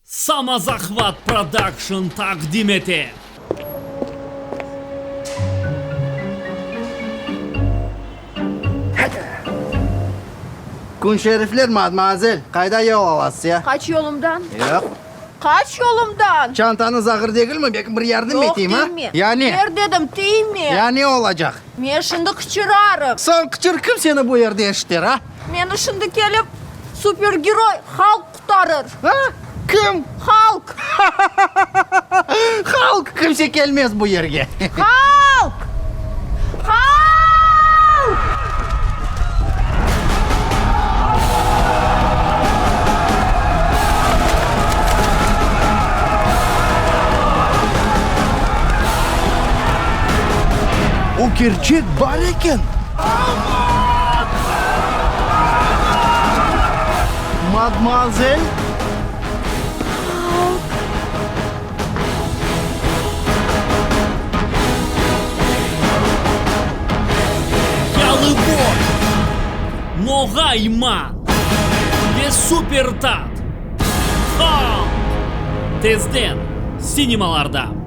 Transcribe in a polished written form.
Samozahvat Production taqdim ete. Kün şerifler, madmazel, qayda yol alasız, ya? Qaç yolumdan. Yoq. Qaç yolumdan. Çantañız ağır degilmi? Belki bir yardım Yoq, eteyim, a? tiyme. Ya ne? Ber dedim, tiyme. Ya ne olacaq? Men şimdi qıçırarım. Sen qıçır, kim seni bu yerde eşiter, a? Meni şimdi kelip supergeroy Halk qutarır. A? Kim? Halk! Halk! Kimse kelmez bu yerge. Halk! Halk! O kerçek bar eken! Madmuazel! Yalıboy, Noğayman ve Super Tat, Halq! Tezden sinemalarda!